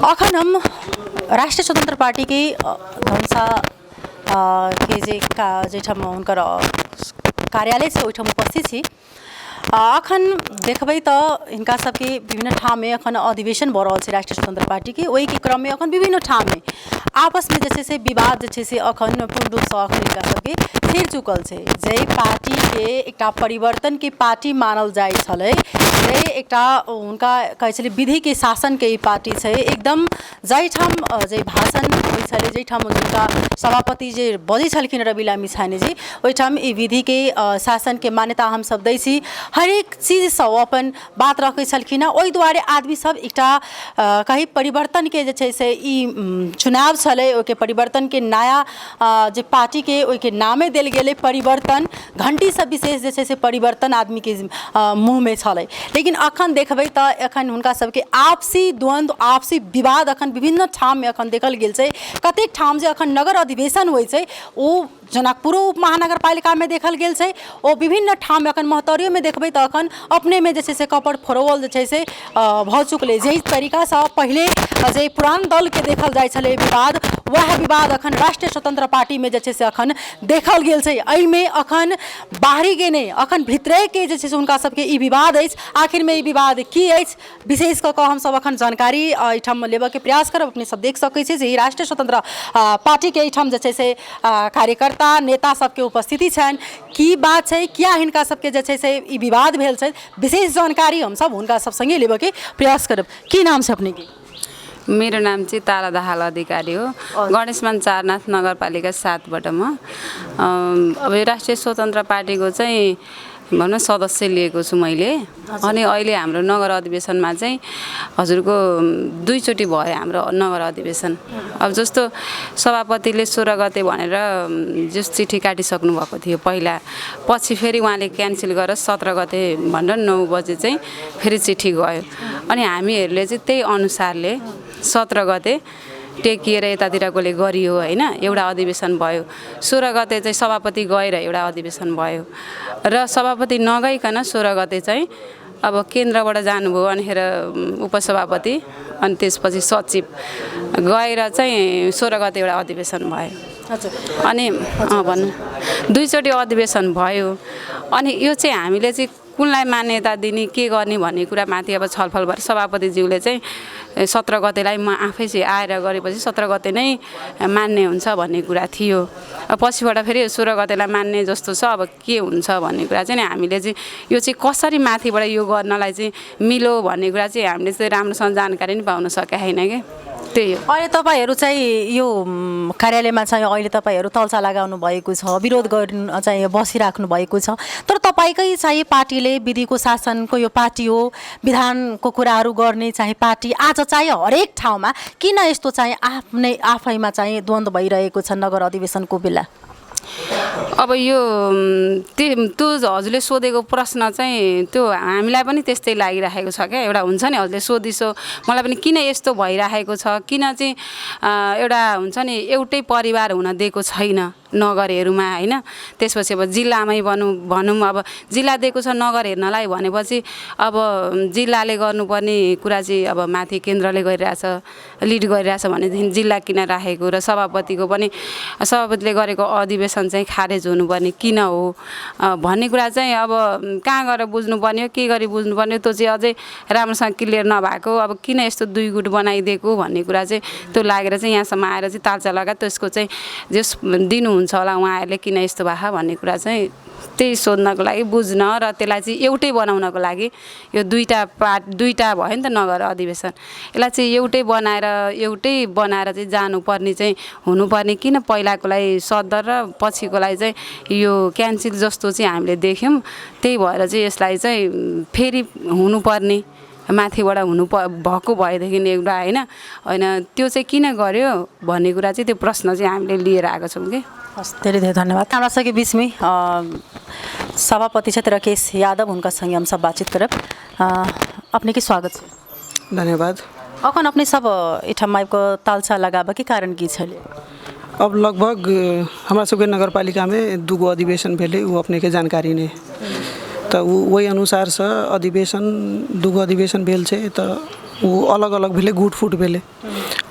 अखन हम राष्ट्रिय स्वतंत्र पार्टीके धनुषा के जे जाहिठाम हुनकर कार्यालय छै ओहिठाम उपस्थित छी। अखन देखबै तऽ हिनका सबके विभिन्न ठाममे अखन अधिवेशन भऽ रहल छै राष्ट्रिय स्वतंत्र पार्टीके। ओहिके क्रममे अखन विभिन्न ठाममे आपसमे जे छै से विवाद जे छै से अखन पूर्ण रूपसँ अखन हिनका सबके छिड़ चुकल छै। जाहि पार्टीके एकटा परिवर्तनके पार्टी मानल जाइ छलै, जे एकटा हुनका कहै छलै विधिके शासनके ई पार्टी छै, एकदम जाहिठाम जे भाषण होइ छलै, जाहिठाम हुनका सभापति जे बजै छलखिन रवि लामिछानेजी, ओहिठाम ई विधिके शासनके मान्यता हमसब दै छी, हरेक चीजसँ ओ अपन बात रखै छलखिन हँ। ओहि दुआरे आदमी सब एकटा कही परिवर्तनके जे छै से ई चुनाव छलै, ओहिके परिवर्तनके नया जे पार्टीके ओहिके नामे देल गेलै परिवर्तन, घण्टीसँ विशेष जे छै से परिवर्तन आदमीके मुँहमे छलै। लेकिन अखन देखबै तऽ एखन हुनका सबके आपसी द्वन्द्व, आपसी विवाद अखन विभिन्न ठाममे अखन देखल गेल छै। कतेक ठाम जे अखन नगर अधिवेशन होइ छै ओ जनकपुरो उप महानगरपालिकामे देखल गेल छै, ओ विभिन्न ठाममे अखन महोत्तरियोमे देखबै तऽ अखन अपनेमे जे छै से कपड़ फोड़ौल जे छै से भऽ चुकलै। जाहि तरीकासँ पहिले जे पुरान दलके देखल जाइ छलै विवाद, वएह विवाद अखन राष्ट्रिय स्वतंत्र पार्टीमे जे छै से अखन देखल गेल छै। एहिमे अखन बाहरीके नहि, अखन भीतरेके जे छै से हुनका सबके ई विवाद अछि। आखिरमे ई विवाद की अछि विशेष कऽ कऽ हमसब अखन जानकारी एहिठाम लेबऽके प्रयास करब। अपने सब देख सकै छी जे ई राष्ट्रिय स्वतंत्र पार्टीके एहिठाम जे छै से कार्यकर्ता नेता सबके उपस्थिति छनि। की बात छै, किया हिनका सबके जे छै से ई विवाद भेल छै, विशेष जानकारी हमसब हुनका सब सङ्गे लेबऽके प्रयास करब। की नाम छै अपनेके? मेरो नाम चाहिँ तारा दाहाल अधिकारी हो, गणेशमान चारनाथ नगरपालिका 7बाट म। अब यो राष्ट्रिय स्वतन्त्र पार्टीको चाहिँ भनौँ सदस्य लिएको छु मैले। अनि अहिले हाम्रो नगर अधिवेशनमा चाहिँ हजुरको दुईचोटि भयो हाम्रो नगर अधिवेशन। अब जस्तो सभापतिले 16 गते भनेर जस चिठी काटिसक्नु भएको थियो पहिला, पछि फेरि उहाँले क्यान्सल गरेर 17 गते भनेर 9 बजे चाहिँ फेरि चिठी गयो। अनि हामीहरूले चाहिँ त्यही अनुसारले 17 गते टेकिएर यतातिरकोले गरियो होइन, एउटा अधिवेशन भयो। 16 गते चाहिँ सभापति गएर एउटा अधिवेशन भयो र सभापति नगइकन 16 गते चाहिँ अब केन्द्रबाट जानुभयो, अनिखेर उपसभापति अनि त्यसपछि सचिव गएर चाहिँ 16 गते एउटा अधिवेशन भयो। अनि भन्नु दुईचोटि अधिवेशन भयो। अनि यो चाहिँ हामीले चाहिँ कुनलाई मान्यता दिने के गर्ने भन्ने कुरा माथि अब छलफल भएर सभापतिज्यूले चाहिँ 17 गतेलाई म आफै चाहिँ आएर गरेपछि 17 गते नै मान्ने हुन्छ भन्ने कुरा थियो। अब पछिबाट फेरि 16 गतेलाई मान्ने जस्तो छ, अब के हुन्छ भन्ने कुरा चाहिँ नि हामीले चाहिँ यो चाहिँ कसरी माथिबाट यो गर्नलाई चाहिँ मिलो भन्ने कुरा चाहिँ हामीले चाहिँ राम्रोसँग जानकारी पनि पाउन सकेको छैन कि, त्यही हो। अहिले तपाईँहरू चाहिँ यो कार्यालयमा चाहिँ अहिले तपाईँहरू तल्सा लगाउनु भएको छ, विरोध गर्नु चाहिँ बसिराख्नु भएको छ, तर तपाईँकै चाहिँ पार्टीले विधिको शासनको यो पार्टी हो, विधानको कुराहरू गर्ने चाहिँ पार्टी आज चाहिँ हरेक ठाउँमा किन यस्तो चाहिँ आफ्नै आफैमा चाहिँ द्वन्द्व भइरहेको छ नगर अधिवेशनको बेला? अब यो त्यो हजुरले सोधेको प्रश्न चाहिँ त्यो हामीलाई पनि त्यस्तै लागिराखेको छ क्या। एउटा हुन्छ नि हजुरले सोधिसो मलाई पनि किन यस्तो भइराखेको छ, किन चाहिँ एउटा हुन्छ नि एउटै परिवार हुन दिएको छैन नगरहरूमा होइन। त्यसपछि अब जिल्लामै भनौँ अब जिल्ला दिएको छ नगर हेर्नलाई भनेपछि अब जिल्लाले गर्नुपर्ने कुरा चाहिँ अब माथि केन्द्रले गरिरहेछ, लिड गरिरहेछ भनेदेखि जिल्ला किन राखेको र सभापतिको पनि सभापतिले गरेको अधिवेशन चाहिँ खारेज हुनुपर्ने किन हो भन्ने कुरा चाहिँ अब कहाँ गएर बुझ्नुपर्ने हो, के गरी बुझ्नुपर्ने हो, त्यो चाहिँ अझै राम्रोसँग क्लियर नभएको, अब किन यस्तो दुई गुट बनाइदिएको भन्ने कुरा चाहिँ त्यो लागेर चाहिँ यहाँसम्म आएर चाहिँ तालचा लगाएर त्यसको चाहिँ जस दिनुहुन्छ होला उहाँहरूले किन यस्तो भएको भन्ने कुरा चाहिँ त्यही सोध्नको लागि बुझ्न र त्यसलाई चाहिँ एउटै बनाउनको लागि यो दुईवटा पार्ट दुईवटा भयो नि त नगर अधिवेशन, यसलाई चाहिँ एउटै बनाएर चाहिँ जानुपर्ने चाहिँ हुनुपर्ने, किन पहिलाकोलाई सदर र पछिकोलाई चाहिँ यो क्यान्सल जस्तो चाहिँ हामीले देख्यौँ, त्यही भएर चाहिँ यसलाई चाहिँ फेरि हुनुपर्ने माथिबाट हुनु भएको भएदेखि एउटा होइन होइन त्यो चाहिँ किन गर्यो भन्ने कुरा चाहिँ त्यो प्रश्न चाहिँ हामीले लिएर आएको छौँ कि। हस्, धेरै धेरै धन्यवाद। हमरा सबके बीचमे सभापति छथि राकेश यादव, हुनका संगे हम सब बातचीत करब। अपने के स्वागत छै। धन्यवाद। अखन अपने सब एहिठाम आबि कऽ तालचा लगाबऽके कारण की छलै? अब लगभग हमरा सबके नगरपालिकामे 2 अधिवेशन भेलै, ओ अपनेके जानकारी नहि, तऽ ओ ओहि अनुसारसँ अधिवेशन 2 अधिवेशन भेल छै, तऽ ओ अलग अलग भेलै, गुट फुट भेलै।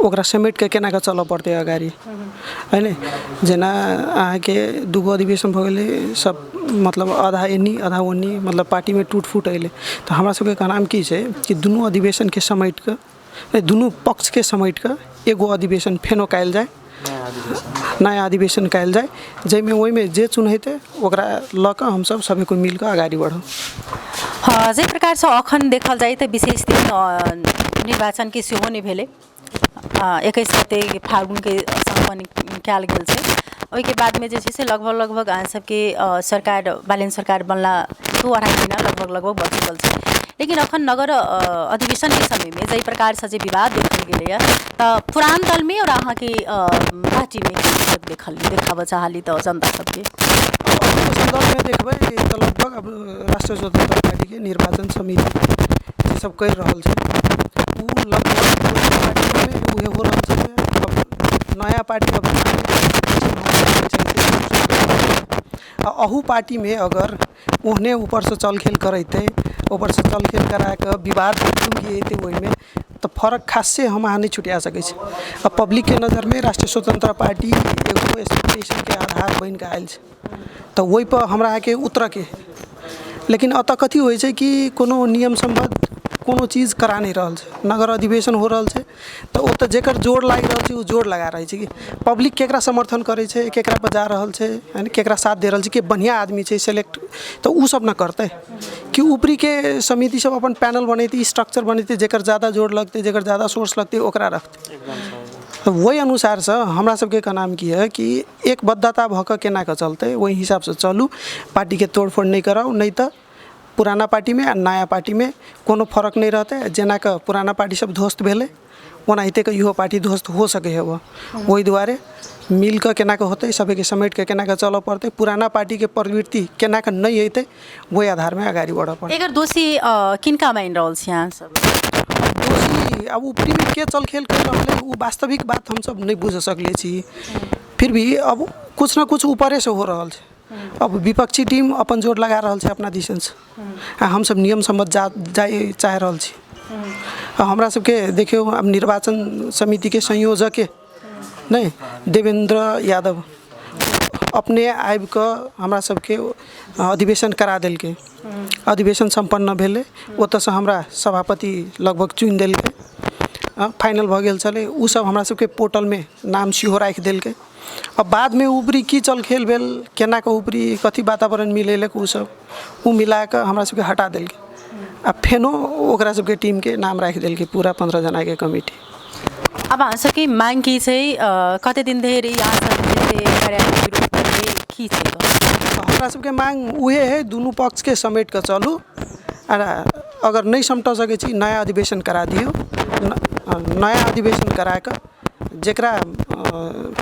ओकरा समेट कऽ केना कऽ चलऽ पड़तै अगाडि, है ने? जेना अहाँके दूगो अधिवेशन भऽ गेलै, सब मतलब आधा एन्नी आधा ओन्नी, मतलब पार्टीमे टूट फूट अयलै। तऽ हमरा सबके कहनाम की छै कि दुनू अधिवेशनके समेट कऽ, नहि, दुनू पक्षके समेट कऽ एगो अधिवेशन फेनो कयल जाय, नया अधिवेशन कयल जाय, जाहिमे ओहिमे जे चुनहेतै ओकरा लऽ कऽ हमसब सभी कोइ मिल कऽ अगाडि बढ़ब। हँ, जाहि प्रकारसँ अखन देखल जाय तऽ विशेष दिन निर्वाचनके सेहो नहि भेलै। 21 गते फागुनके सम्पन्न कयल गेल छै। ओहिके बादमे जे छै से लगभग लगभग अहाँ सबके सरकार, बालेन सरकार बनला 2-2.5 महीना लगभग लगभग भऽ चुकल छै। लेकिन अखन नगर अधिवेशनके समयमे जाहि प्रकारसँ जे विवाद देखल गेलैए, तऽ पुरान दलमे आओर अहाँके पार्टीमे की फरक देखल देखाबऽ चाहली तऽ जनता सबके? सन्दर्भमे देखबै तऽ लगभग अब राष्ट्रिय स्वतन्त्र पार्टीके निर्वाचन समिति जे सब करि रहल छै, ओ लगभग पार्टीमे उहे हो रहल छै। अब नया पार्टी अब आ अहू पार्टीमे अगर ओहने ऊपरसँ चल खेल करेतै, ऊपरसँ चल खेल करा कऽ विवाद एतै ओहिमे, तऽ फरक खासे हम अहाँ नहि छुटिया सकै छी। आ पब्लिकके नजरमे राष्ट्रिय स्वतन्त्र पार्टी एगो एक्सपेक्टेशनके आधार बनि कऽ आयल छै, तऽ ओहिपर हमरा अहाँके उतरऽके। लेकिन एतऽ कथी होइ छै कि कोनो नियम सम्बद्ध कोनो चीज करा नहि रहल छै। नगर अधिवेशन हो रहल छै तऽ ओतऽ जकर जोर लागि रहल छै, ओ जोर लगा रहल छै कि पब्लिक केकरा समर्थन करै छै, केकरा पर जा रहल छै, यानी केकरा साथ दे रहल छै, के बढ़िआँ आदमी छै सेलेक्ट, तऽ ओ सब ने करतै कि ऊपरीके समिति सब अपन पैनल बनेतै, स्ट्रक्चर बनेतै, जकर ज्यादा जोर लगतै, जकर ज्यादा सोर्स लगतै, ओकरा रखतै। तऽ ओहि अनुसारसँ हमरा सबके कहनाम की है कि एकबद्धता भऽ कऽ केना कऽ चलतै, ओहि हिसाबसँ चलू। पार्टीके तोड़फोड़ नहि कराउ, नहि तऽ पुराना पार्टीमे आ नया पार्टीमे कोनो फरक नहि रहतै। जेना कऽ पुराना पार्टी सब ध्वस्त भेलै, ओनाहिते कऽ इहो पार्टी ध्वस्त हो सकै है। ओहि दुआरे मिल कऽ केना कऽ होतै, सभके समेट कऽ केना कऽ चलऽ पड़तै, पुराना पार्टीके प्रवृत्ति केना कऽ नहि अयतै, ओहि आधारमे अगाडि बढ़ऽ पड़तै। एकर दोषी किनका मानि रहल छी अहाँ सब? दोषी आब ऊपरीमे के चल खेल करि रहल है, ओ वास्तविक बात हमसब नहि बुझि सकले छी। फिर भी अब कुछ न कुछ ऊपरेसँ हो रहल छै। अब विपक्षी टीम अपन जोर लगा रहल छै अपना दिसनसँ, आ हमसब नियम सम्बद्ध जा जाइ चाहि रहल छी। आ हमरा सबके देखियौ, आब निर्वाचन समितिके संयोजके नहि देवेन्द्र यादव अपने आबि कऽ हमरा सबके अधिवेशन करा देलकै। अधिवेशन सम्पन्न भेलै, ओतऽसँ हमरा सभापति लगभग चुनि देलकै, फाइनल भऽ गेल छलै। ओ सब हमरा सबके पोर्टलमे नाम सेहो राखि देलकै। आ बादमे ऊपरी की चल खेल भेल, केना कऽ ऊपरी कथी वातावरण मिलेलक, ओ सब ओ मिला कऽ हमरा सबके हटा देलकै आ फेनो ओकरा सबके टीमके नाम राखि देलकै, पूरा 15 जनाके कमिटी। अब अहाँ सबके मांग की छै? कते दिन धरि अहाँ सब जे कार्यालय विरोध करबै, की छै? हमरा सबके मांग उहे है, दुनू पक्षके समेट कऽ चलू। आ अगर नहि समटा सकै छी, नया अधिवेशन करा दियौ। नया अधिवेशन करा कऽ जकरा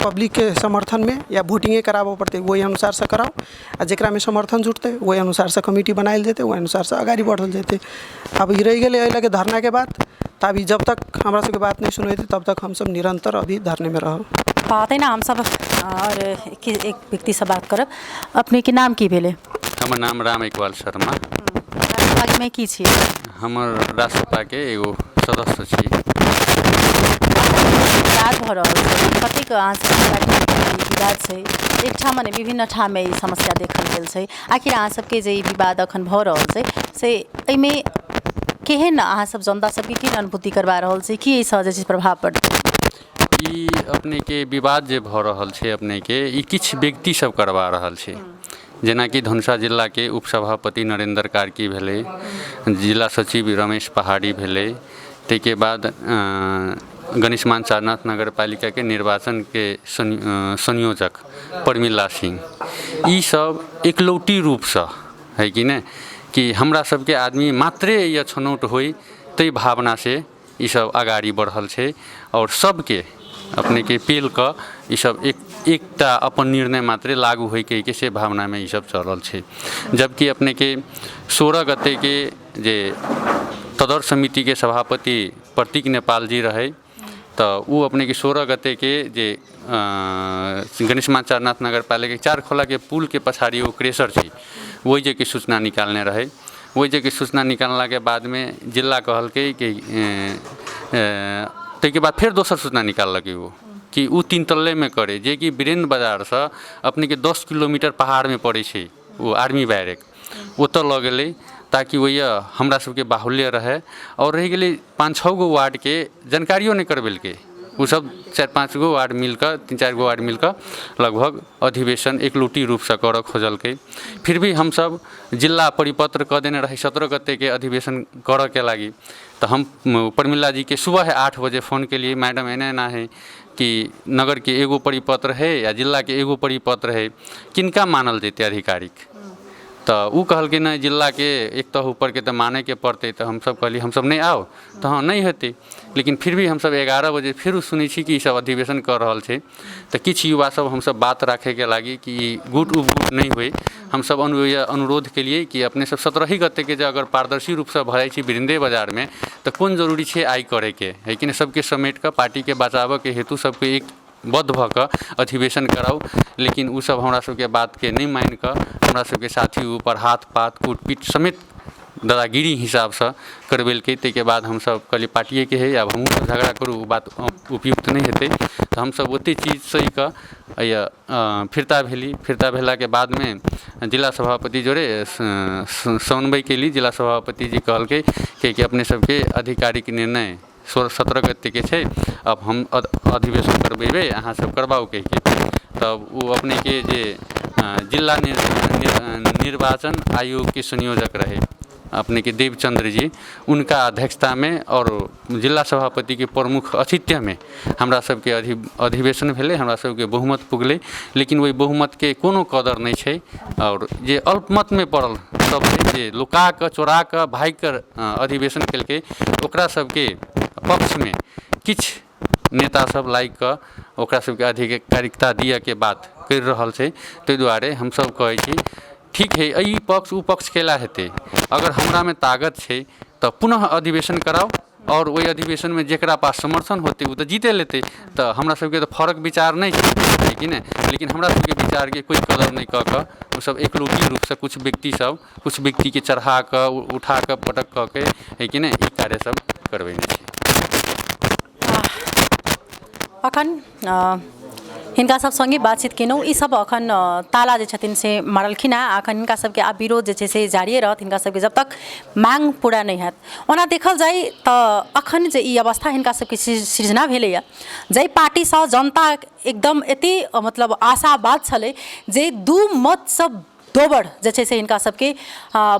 पब्लिकके समर्थनमे या वोटिंगे कराबऽ पड़तै, ओहि अनुसारसँ कराउ। आ जकरामे समर्थन जुटतै, ओहि अनुसारसँ कमिटी बनायल जेतै, ओहि अनुसारसँ अगाडि बढ़ल जेतै। आब ई रहि गेलै एहि लऽ कऽ धरनाके बात, तऽ अभी जब तक हमरा सबके बात नहि सुनेतै, तब तक हमसब निरन्तर अभी धरनेमे रहब। तहिना हमसब आओर एक व्यक्तिसँ बात करब। अपनेके नाम की भेलै? हमर नाम राम इकबाल शर्मा। राष्ट्रवादीमे की छियै? हमर राष्ट्रपाके एगो सदस्य छी। विवाद भऽ रहल छै, कतेक अहाँ सबके विवाद छै? एक ठाम नहि, विभिन्न ठाममे ई समस्या देखल गेल छै। आखिर अहाँ सबके जे ई विवाद अखन भऽ रहल छै, से एहिमे केहन अहाँ सब जनता सबके केहन अनुभूति करबा रहल छै? की एहिसँ जे छै प्रभाव पड़तै? ई अपनेके विवाद जे भऽ रहल छै, अपनेके ई किछु व्यक्ति सब करबा रहल छै, जेनाकि धनुषा जिलाके उपसभापति नरेन्द्र कार्की भेलै, जिला सचिव रमेश पहाड़ी भेलै, ताहिके बाद गणेशमान चारनाथ नगरपालिकाके निर्वाचनके संयोजक प्रमिला सिंह। ई सब एकलौटी रूपसँ है कि नहि कि हमरा सबके आदमी मात्रे या छनौट होइ, ताहि भावनासँ ई सब अगाडि बढ़ल छै आओर सबके अपनेके पेल कऽ ई सब एक एकटा अपन निर्णय मात्रे लागू होइके के से भावनामे ई सब चलल छै। जबकि अपनेके 16 गतेके जे तदर्थ समितिके सभापति प्रतीक नेपालजी रहै, तऽ ओ अपनेके 16 गतेके जे गणेशमान चारनाथ नगरपालिका चार खोलाके पुलके पछाडि ओ क्रेसर छै, ओहि जेके सूचना निकालने रहै। ओहि जेके सूचना निकाललाके बादमे जिल्ला कहलकै कि ताहिके बाद फेर दोसर सूचना निकाललकै ओ कि ओ तीन तल्लेमे करै, जेकि वीरेन्द्र बाजारसँ अपनेके 10 किलोमीटर पहाड़मे पड़ै छै ओ आर्मी बैरक, ओतऽ लऽ गेलै ताकि ओहि हमरा सबके बाहुल्य रहै। आओर रहि गेलै 5-6 गो वार्डके जानकारियो नहि करबेलकै, ओसब 4-5 गो वार्ड मिलकऽ 3-4 गो वार्ड मिलकऽ लगभग अधिवेशन एकलूटी रूपसँ करऽ खोजलकै। फिर भी हमसब जिला परिपत्र कऽ देने रहै 17 गतेके अधिवेशन करऽके लागि। तऽ हम प्रमिला जीके सुबह 8 बजे फोन केलिए, मैडम एना एना है कि नगरके एगो परिपत्र है या जिलाके एगो परिपत्र है, किनका मानल जेतै आधिकारिक? तऽ ओ कहलकै नहि जिलाके एक तह ऊपरके तऽ मानैके पड़तै। तऽ हमसब कहलिए हमसब नहि आउ, तऽ हँ नहि हेतै। लेकिन फिर भी हमसब 11 बजे फेर सुनै छी कि ईसब अधिवेशन कऽ रहल छै। तऽ किछु युवा सब हमसब बात राखैके लागि कि गुट उपगुट नहि होइ, हमसब अनुरोध केलिए कि अपने सब 17 गतेके जे अगर पारदर्शी रूपसँ भऽ जाइ छै वृन्दे बाजारमे तऽ कोन जरूरी छै आइ करैके, है कि नहि? सबके समेट कऽ पार्टीके बचाबऽके हेतु सबके एक बद्ध भऽ कऽ अधिवेशन कराउ। लेकिन ओसब हमरा सबके बातके नहि मानि कऽ हमरा सबके साथी ऊपर हाथ पात कूटपीट समेत दादागिरी हिसाबसँ करबेलकै। ताहिके बाद हमसब कहलिए पार्टिएके हइ, आब हमहूँ सब झगड़ा करू ओ बात उपयुक्त नहि हेतै। तऽ हमसब ओतेक चीज सहि कऽ फिरता भेली। फिरता भेलाके बादमे जिला सभापति जोड़े समन्वय केली। जिला सभापति जी कहलकै कि अपने सबके आधिकारिक निर्णय 17 गतेके छै, अब हम अधिवेशन करबेबै, अहाँ सब करबाउ कहिके। तब ओ अपनेके जे जिला निर्वाचन आयोगके संयोजक रहै अपनेके देवचंद्र जी, उनका अध्यक्षतामे और जिला सभापतिके प्रमुख आतिथ्यमे हमरा सबके अधिवेशन भेलै, हमरा सबके बहुमत पुगलै। लेकिन ओहि बहुमतके कोनो कदर नहि छै और जे अल्पमतमे पड़ल सब छै, जे लुका कऽ चोरा कऽ भागि कऽ अधिवेशन केलकै, ओकरा सबके पक्षमे किछु नेता सब लागि कऽ ओकरा सबके आधिकारिकता दिअके बात करि रहल छै। ताहि दुआरे हमसब कहै छी ठीक है, एहि पक्ष ओ पक्ष केला हेतै, अगर हमरामे ताकत छै तऽ पुनः अधिवेशन कराउ और ओहि अधिवेशनमे जकरा पास समर्थन होतै ओ तऽ जीते लेतै। तऽ हमरा सबके तऽ फरक विचार नहि छै कि नहि, लेकिन हमरा सबके विचारके कोइ कदर नहि कऽ कऽ ओसब एकलौटी रूपसँ कुछ व्यक्ति सब कुछ व्यक्तिके चढ़ा कऽ उठा कऽ पटक कऽ के है कि नहि ई कार्य सब करबेने छै। अखन हिनका सब संगे बातचीत केलहुँ। ई सब अखन ताला जे छथिन से मारलखिन हेँ। अखन हिनका सबके आब विरोध जे छै से जारिए रहत हिनका सबके जब तक मांग पूरा नहि हैत। ओना देखल जाय तऽ अखन जे ई अवस्था हिनका सबके सृजना भेलैए, जाहि पार्टीसँ जनता एकदम एते मतलब आशावाद छलै जे 2 मतसँ दोबर जे छै से हिनका सबके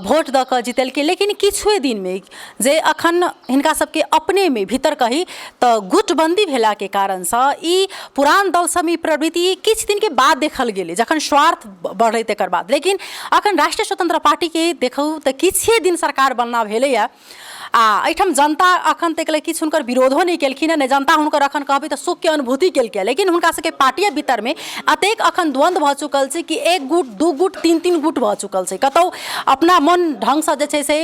वोट दऽ कऽ जितेलकै, लेकिन किछुए दिनमे जे अखन हिनका सबके अपनेमे भीतर कही तऽ गुटबंदी भेलाके कारणसँ ई पुरान दल सब ई प्रवृत्ति किछु दिनके बाद देखल गेलै जखन स्वार्थ बढ़लै तकर बाद। लेकिन अखन राष्ट्रीय स्वतंत्र पार्टीके देखू तऽ किछुए दिन सरकार बनना भेलैए आ एहिठाम जनता अखन तक किछु हुनकर विरोधो नहि केलखिन हँ, नहि जनता हुनकर अखन कहबै तऽ सुखके अनुभूति केलकै। लेकिन हुनका सबके पार्टिए भीतरमे अतेक अखन द्वन्द्व भऽ चुकल छै कि 1 गुट 2 गुट 3-3 गुट भऽ चुकल छै। कतहु अपना मन ढङ्गसँ जे छै से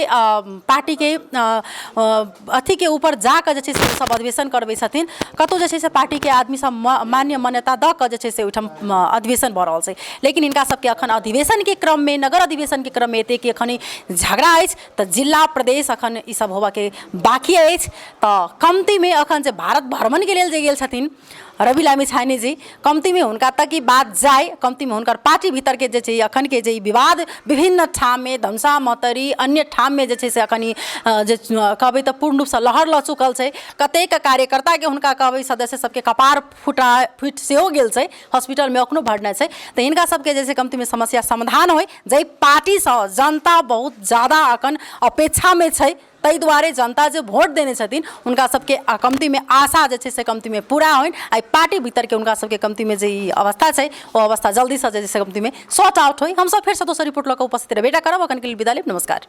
पार्टीके अथीके ऊपर जाकऽ जे छै से सब अधिवेशन करबै छथिन, कतहु जे छै से पार्टीके आदमी सब मान्य मान्यता दऽ कऽ जे छै से ओहिठाम अधिवेशन भऽ रहल छै। लेकिन हिनका सबके अखन अधिवेशनके क्रममे, नगर अधिवेशनके क्रममे एतेक अखन झगड़ा अछि तऽ जिला प्रदेश अखन ई सब होबऽके बाकी अछि। तऽ कम्तीमे अखन जे भारत भ्रमणके लेल जे गेल छथिन रवि लामिछाने जी, कम्तीमे हुनका तक ई बात जाय, कम्तीमे हुनकर पार्टी भीतरके जे छै अखनके जे ई विवाद विभिन्न ठाममे धनुषा मतरी अन्य ठाममे जे छै से अखन ई जे कहबै तऽ पूर्ण रूपसँ लहर लऽ चुकल छै। कतेक कार्यकर्ताके हुनका कहबै सदस्य सबके कपार फुटि सेहो गेल छै, हॉस्पिटलमे अखनो भरने छै। तऽ हिनका सबके जे छै कम्तीमे समस्या समाधान होइ, जाहि पार्टीसँ जनता बहुत ज्यादा अखन अपेक्षामे छै, ताहि दुआरे जनता जे वोट देने छथिन हुनका सबके कम्तीमे आशा जे छै से कम्तीमे पूरा होइन। आ पार्टी भीतरके हुनका सबके कम्तीमे जे ई अवस्था छै ओ अवस्था जल्दीसँ जे छै से कम्तीमे सॉर्ट आउट होइ। हमसब फेरसँ दोसर रिपोर्ट लऽ कऽ उपस्थित रहबे करब। अखनके लेल विदा लेब, नमस्कार।